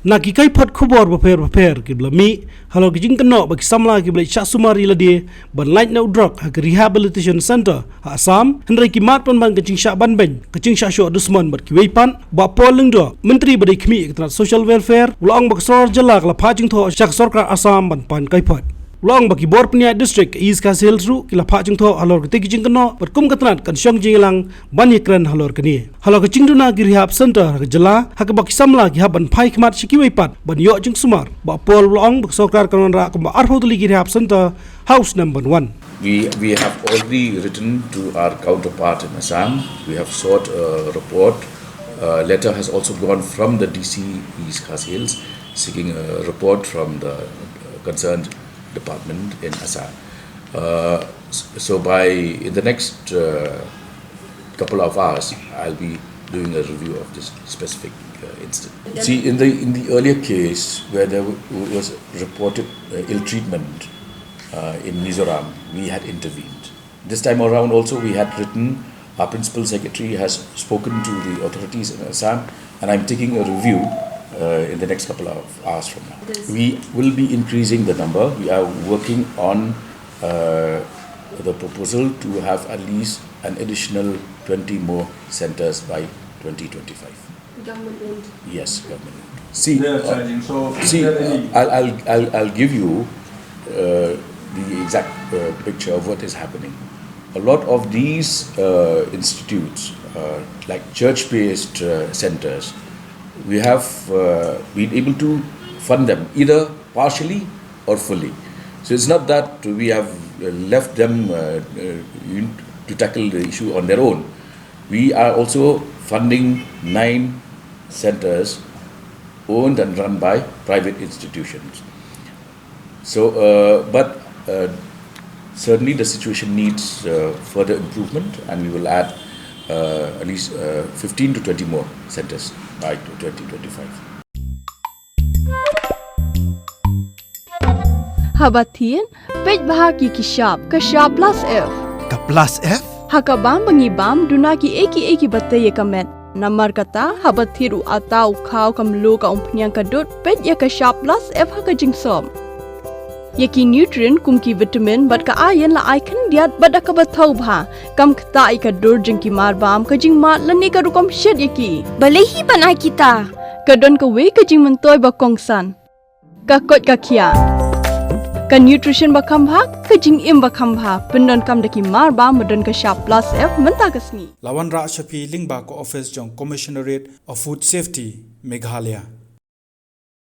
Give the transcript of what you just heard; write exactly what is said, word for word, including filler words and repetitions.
Na ki kaiphod khubor bapher bapher kiba la mih halor ki jingkynnoh ba ki samla kiba la shah sumar ïa lade ban lait na u drok ha ka rehabilitation center ha Assam, hynrei ki mad pynban ka jingshah ban beiñ, ka jingshah shoh dusmon bad kiwei pat. Bah Paul Lyngdoh, Myntri ba dei khmih ka tnat Social Welfare, u la ong ba ka sorkar jylla ka la phah jingthoh sha ka sorkar Assam ban pan kaiphod. U la ong ba ki bor pynïaid district ka East Khasi Hills ruh ki la phah jingthoh halor katei ka jingkynnoh bad kum ka tnat kan shong jingïalang ban ïakren halor kane. Halor ka jingduna ki rehab center ha ka jylla ha kaba ki samla ki hap ban phai khmat sha kiwei pat ban ïoh jingsumar, Bah Paul u la ong ba ka sorkar kan wanrah kumba arphew tylli ki rehab center ha u snem ban wan. We, we have already written to our counterpart in Assam. We have sought a report. A letter has also gone from the D C East Khasi Hills seeking a report from the, uh, concerned department in Assam. Uh, s-, so by, in the next, uh, couple of hours, I'll be doing a review of this specific, uh, incident. See, in the, in the earlier case where there w-, was reported, uh, ill treatment, uh, in Mizoram, we had intervened. This time around also, we had written, our principal secretary has spoken to the authorities in Assam, and I'm taking a review, uh, in the next couple of hours from now. We will be increasing the number. We are working on, uh, the proposal to have at least an additional twenty more centers by twenty twenty-five. Government owned. Yes, government owned. See, they are uh, charging. So, is see, there any uh, I'll, I'll, I'll, I'll give you, uh, the exact, uh, picture of what is happening. A lot of these, uh, institutes, uh, like church-based, uh, centers, we have, uh, been able to fund them either partially or fully. So it's not that we have, uh, left them, uh, uh, to tackle the issue on their own. We are also funding nine centers owned and run by private institutions. So, uh, but, uh, certainly the situation needs, uh, further improvement, and we will add, uh, at least, uh, fifteen to twenty more centers by twenty twenty-five. Haba thied, peit bha ki ki shap, ka shap plus F. Ka plus F? Ha ka bam ba ngi bam, duna ki ei ki ei kiba tei ïa ka met. Namar kata, haba thied u atta u khaw ka mluh ka umphniang ka dud, peit ïa ka shap plus F ha ka jingsop. Ïa ki nutrient kum ki vitamin bad ka iron la ai khyndiat bad da kaba thaw bha. Kam ktah ïa ka dur jong ki mar bam, ka jingmad lane ka rukom shet ïa ki. Balei hi ban ai kita? Ka don kawei ka jingmyntoi ba kongsan. Ka koit ka khiah. Ka nutrition ba kham bha, ka jingim ba kham bha. Pyndonkam da ki mar bam ba don ka shap plus F mynta ka sngi. La wanrah sha phi lyngba ka office jong Commissionerate of Food Safety, Meghalaya.